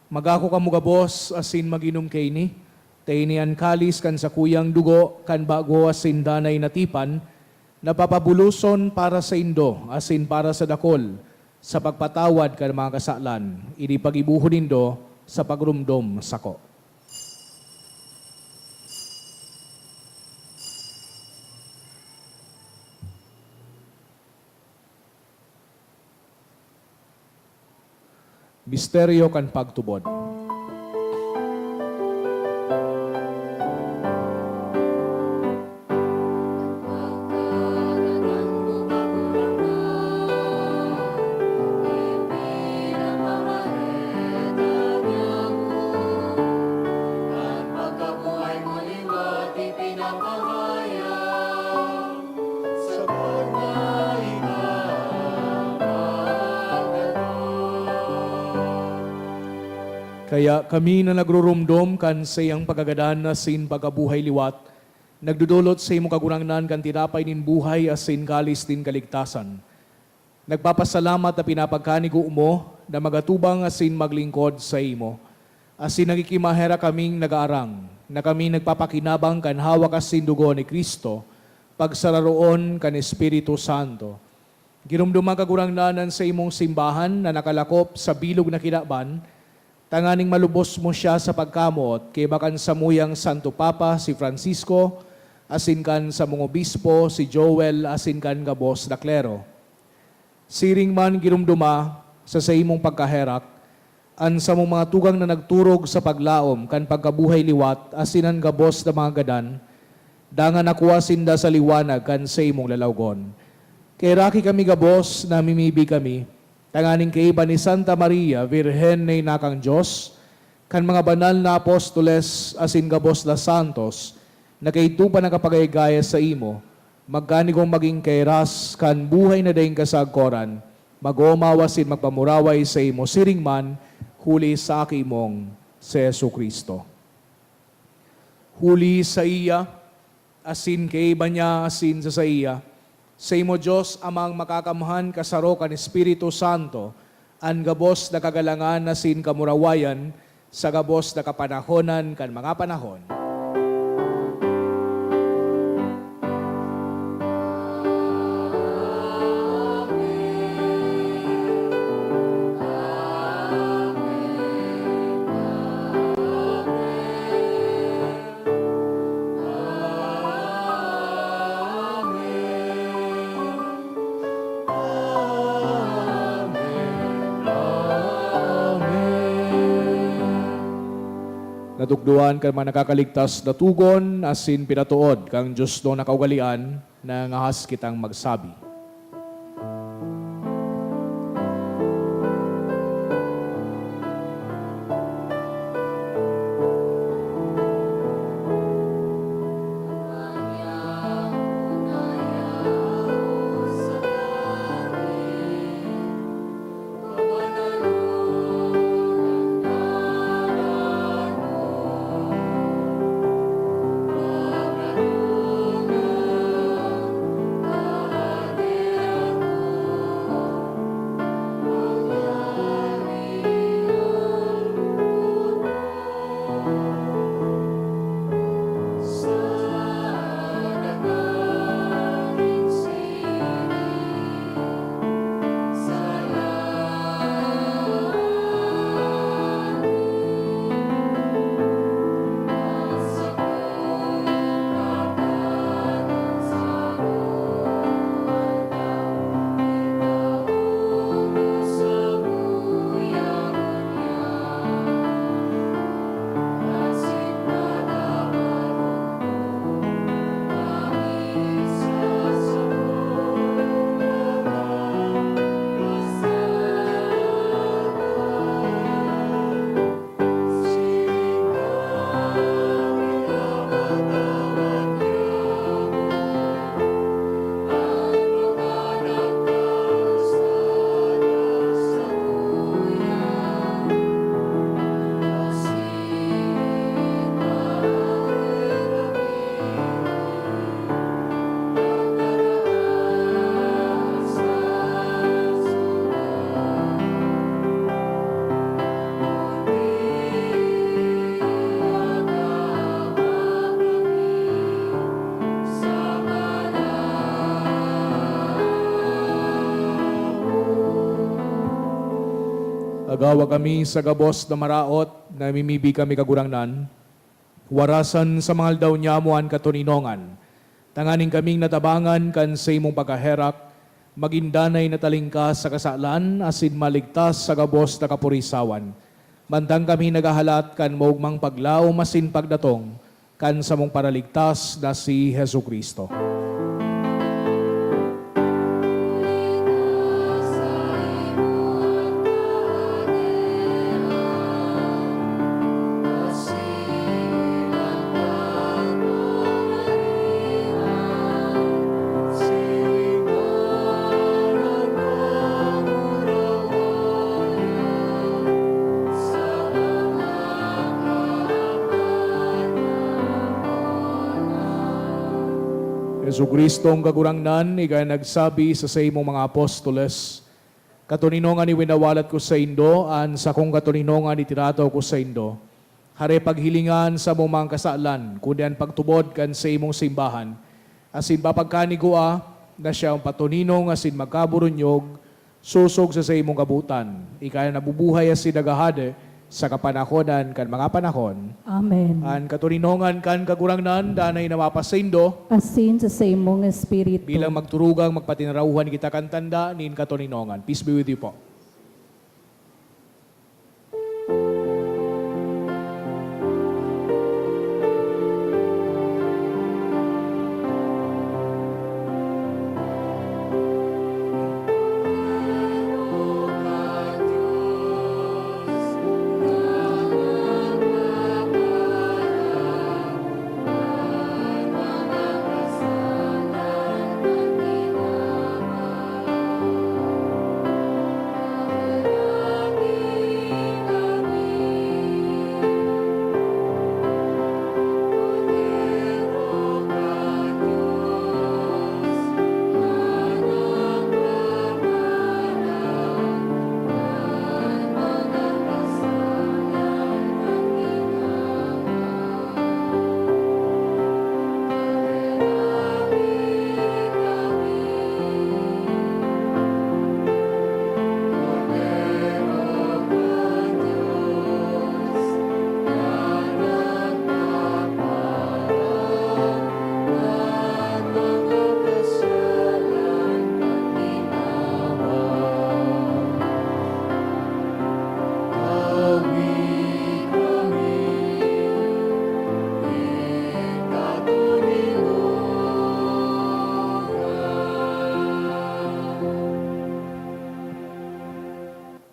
"Mag-ako kamo gabos asin mag-inom kaini, ta ini an kalis kan sakuyang dugo kan bago asin danay na tipan, na papabuloson para saindo asin para sa dakul, sa pagpatawad kan mga kasalan. Ini paggibohon nindo sa pagromdom sako." Misteryo kan pagtubod. Kaya kami na nagruromdom kan saiyang pagkagadan asin pagkabuhay liwat, nagdodolot saimo, Kagurangnan, kan tinapay nin buhay asin kalis nin kaligtasan. Nagpapasalamat na pinapagkanigo mo na magatubang asin maglingkod saimo. Asin nakikimaherak kaming nagaarang, na kami nagpapakinabang kan hawak asin dugo ni Cristo, pagsararoon kan Espiritu Santo. Giromdoma, Kagurangnan, an saimong simbahan na nakalakop sa bilog na kinaban, tanganing malubos mo siya sa pagkamoot, kaiba kan samuyang Santo Papa, si Francisco, asin kan samong obispo, si Joel, asin kan gabos na klero. Siring man giromdoma sa saimong pagkaherak an samong mga tugang na nagturog sa paglaom kan pagkabuhay liwat asin an gabos na mga gadan, dangan nakua sinda sa liwanag kan saimong lalawgon. Kaheraki kami gabos, namimibi kami, tanganing kaiba ni Santa Maria, Birhen na ina kan Dios, kan mga banal na apostoles asin gabos na santos na kaidto pa nakapagayagaya saimo, magkanigong magin kairas kan buhay na daing kasagkoran, mag-omaw asin magpamuraway saimo siring man huli sa Aki mong si Jesu-Cristo. Huli saiya, asin kaiba niya, asin sa saiya, saimo, Dios Amang Makakamhan, kasaro kan Espiritu Santo, an gabos na kagalangan asin kamurawayan sa gabos na kapanahonan kan mga panahon. Natukdoan kan mga nakakaligtas na togon asin pinatood kan Dios na kaugalean, na ngahas kitang magsabi. Gagawa kami sa gabos na maraot, namimibi kami, Kagurangnan, warasan sa mga aldaw nyamo an katoninongan, tanganing kaming natabangan kan saimong pagkaherak, magin danay na talingkas sa kasalan asin maligtas sa gabos na kapurisawan, mantang kami naghahalat kan maogmang paglaom asin pagdatong kan samong Paraligtas na si Jesu-Cristo. Jesu-Cristong Kagurangnan, ika an nagsabi sa saimong mga apostoles, "Katoninongan iwinawalat ko saindo, an sakong katoninongan itirataw ko saindo. Hare paghilinga an samong mga kasalan, kundi an pagtubod kan saimong simbahan, asin papagkanigua na siya an patoninong asin magkaburunyog, sosog sa saimong kabotan. Ika na nabubuhay asin naghahade sa kapanahonan kan mga panahon." Amen. An katoninongan kan Kagurangnan danay na mapasaindo. Asin sa saimong espiritu. Bilang magturugang magpatinarauhan kita kan tanda nin katoninongan. Peace be with you po.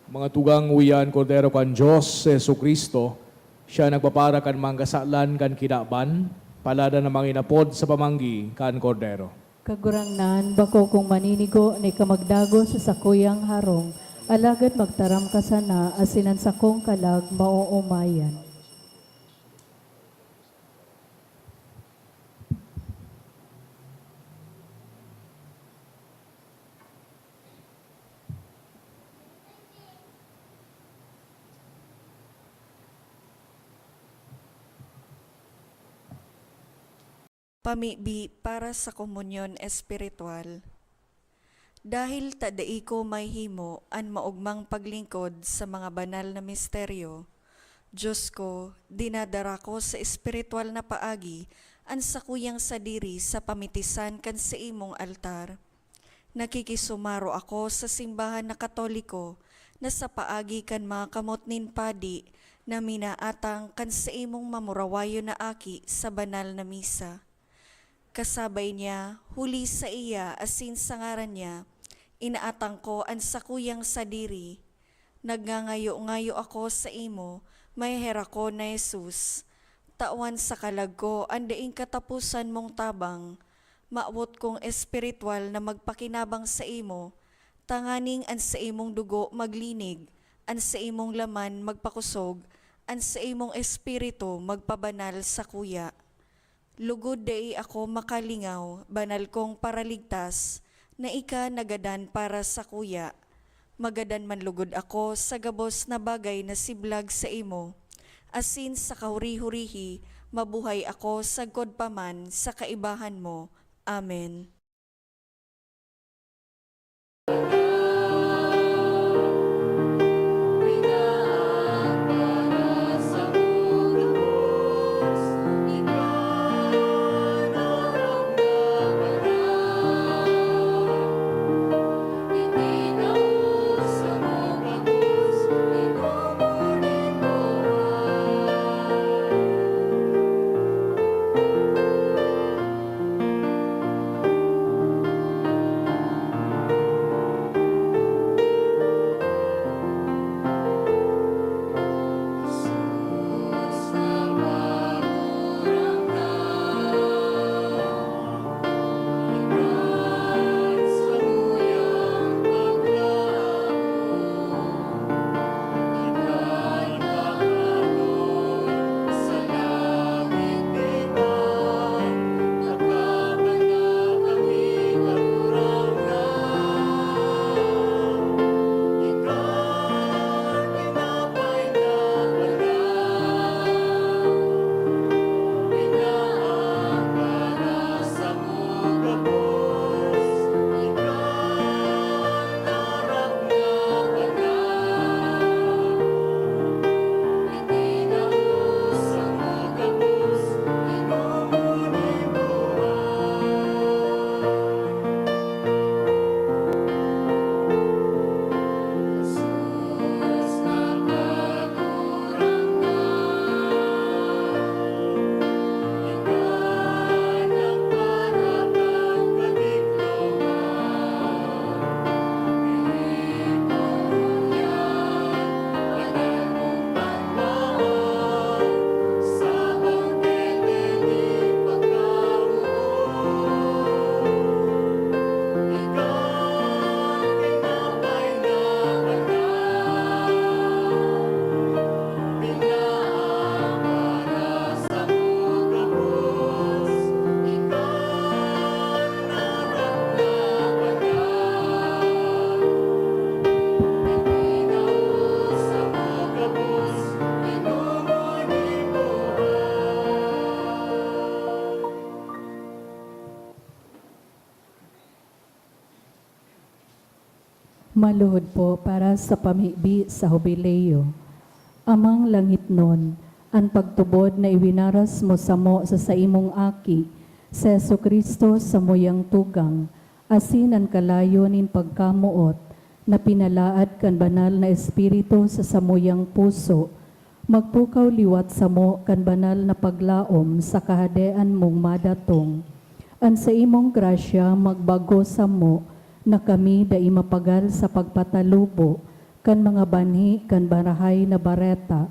Mga tugang, uya an Kordero kan Dios, si Jesu-Cristo, siya nagpapara kan mga kasalan kan kinaban, paladan na mga inapod sa pamanggi kan Kordero. Kagurangnan, bako kong maninigo na ika magdagos sa sakuyang harong, alagad magtaram ka sana asin an sakong kalag maoomayan. Pamibi para sa komunyon espiritual. Dahil ta dai ko mahihimo an maogmang paglingkod sa mga banal na misteryo, Dios ko, dinadara ko sa espiritual na paagi an sakuyang sadiri sa pamitisan kan saimong altar. Nakikisumaro ako sa simbahan na Katoliko na sa paagi kan mga kamot nin padi na minaatang kan saimong mamurawayon na aki sa banal na misa. Kasabay niya, huli saiya asin sa ngaran niya, inaatang ko an sakuyang sadiri. Nagngangayo-ngayo ako saimo, maheherak ko na Jesus, tawan sa kalag ko an daing kataposan mong tabang. Mawot kong espiritual na magpakinabang saimo, tanganing an saimong dugo maglinig, an saimong laman magpakosog, an saimong espiritu magpabanal sakuya. Lugod dai ako makalingaw, banal kong Paraligtas, na ika nagadan para sakuya. Magadan man lugod ako sa gabos na bagay na siblag saimo, asin sa kahuri-hurihi mabuhay ako sagkod pa man sa kaibahan mo. Amen. Maluhod po para sa pamibi sa Hubileo. Amang langitnon, an pagtubod na iwinaras mo samo sa saimong Aki, si Jesu-Cristo, samuyang tugang, asin an kalayo nin pagkamoot na pinalaad kan Banal na Espiritu sa samuyang puso, magpukaw liwat samo kan banal na paglaom sa Kahadean mong madatong. An saimong grasya magbago samo na kami dai mapagal sa pagpatalubo kan mga banhi kan Marahay na Bareta.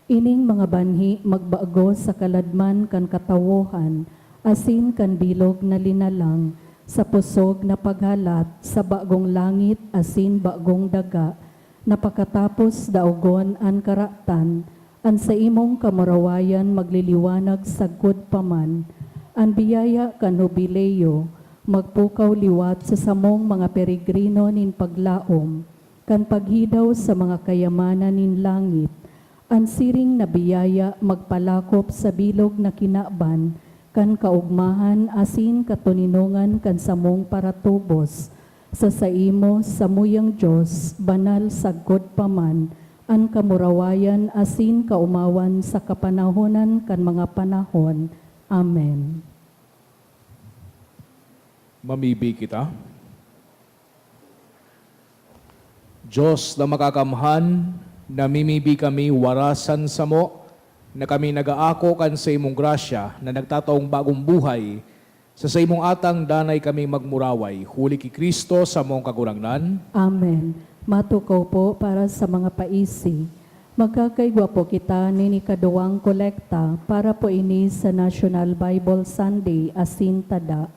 Ining mga banhi magbago sa kaladman kan katawohan asin kan bilog na linalang, sa pusog na paghalat sa bagong langit asin bagong daga, na pakatapos daogon an karatan, an saimong kamurawayan magliliwanag sagkod pa man. An biyaya kan Hubileo magpukaw liwat sa samong mga peregrino nin paglaom kan paghidaw sa mga kayamanan nin langit. An siring na biyaya magpalakop sa bilog na kinaban kan kaogmahan asin katoninongan kan samong paratubos. Sa saimo, samuyang Dios, banal sagkod pa man an kamurawayan asin kaomawan sa kapanahonan kan mga panahon. Amen. Mamibi kita. Dios na makakamhan, namimibi kami warasan samo na kami nag-aako kan saimong grasya na nagtataong bagong buhay sa saimong atang danay kami magmuraway, huli ki Cristo samong Kagurangnan. Amen. Matukaw po para sa mga paisi. Magkakaigwa po kita nin ikaduwang kolekta para po ini sa National Bible Sunday asin tada.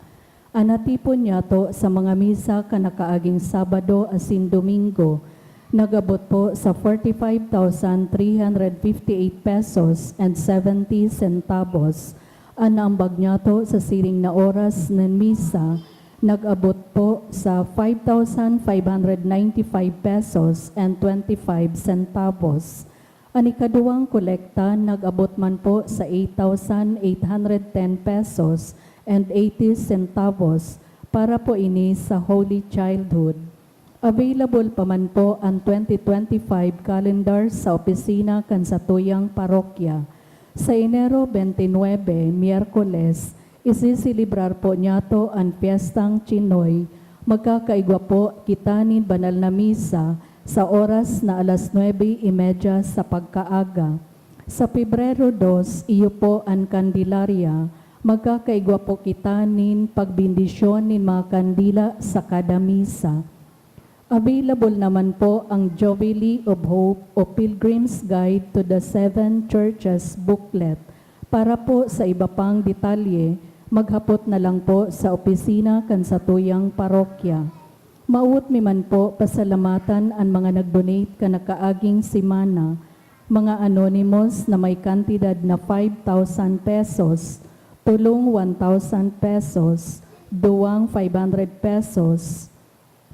An natipon nyato sa mga misa kan nakaaging Sabado asin Domingo nag-abot po sa forty-five thousand three hundred fifty-eight pesos and seventy centavos. An naambag nyato sa siring na oras nin misa nag-abot po sa five thousand five hundred ninety-five pesos and twenty-five centavos. An ikaduwang kolekta nag-abot man po sa eight thousand eight hundred ten pesos and eighty centavos para po ini sa Holy Childhood. Available pa man po an twenty twenty-five calendar sa opisina kan satuyang parokya. Sa Enero twenty-nine, Miyerkules, isiselebrar po nyato an Piestang Chinoy. Magkakaigwa po kita nin banal na misa sa oras na alas nuebe y media sa pagkaaga. Sa Pebrero dos, iyo po an Candelaria. Magkakaigwa po kita nin pagbendisyon nin mga kandila sa kada misa. Available naman po ang Jubilee of Hope o Pilgrim's Guide to the Seven Churches booklet. Para po sa iba pang detalye, maghapot na lang po sa opisina kan satuyang parokya. Mawot mi man po pasalamatan an mga nag-donate kan nakaaging semana, mga anonymous na may kantidad na five thousand pesos, tulong one thousand pesos, duwang five hundred pesos,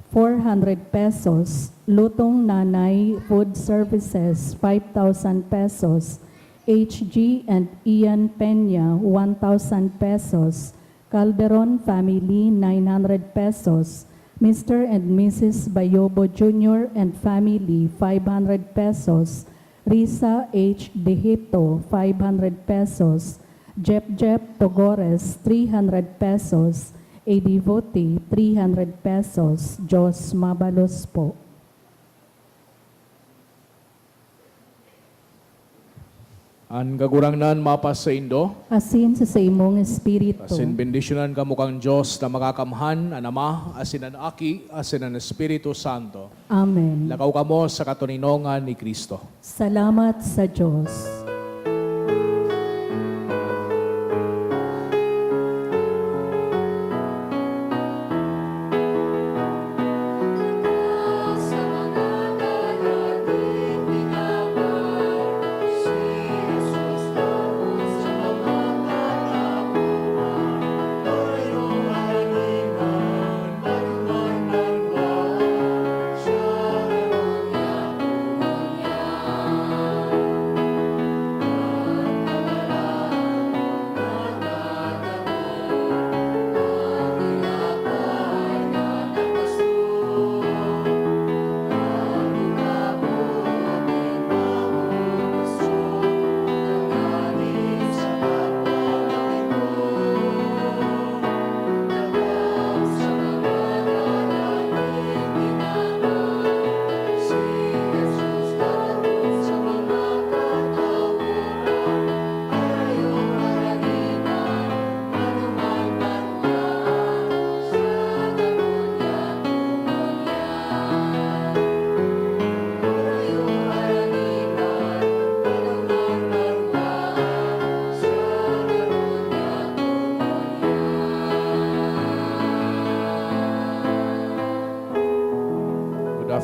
four hundred pesos, Lutong Nanay Food Services, five thousand pesos, H G and Ian Peña, one thousand pesos, Calderon family, nine hundred pesos, Mister and Missus Bayobo Junior and family, five hundred pesos, Risa H Dehito, five hundred pesos, Jep Jep Togores, three hundred pesos, A D Voti, three hundred pesos. Diyos mabalos po. An Kagurangnan mapasaindo. Asin sa saimong espiritu. Asin bendisyonan kamo kan Dios na Makakamhan, an Ama, asin an Aki, asin an Espiritu Santo. Amen. Lakaw kamo sa katoninongan ni Cristo. Salamat sa Dios.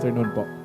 afternoon po.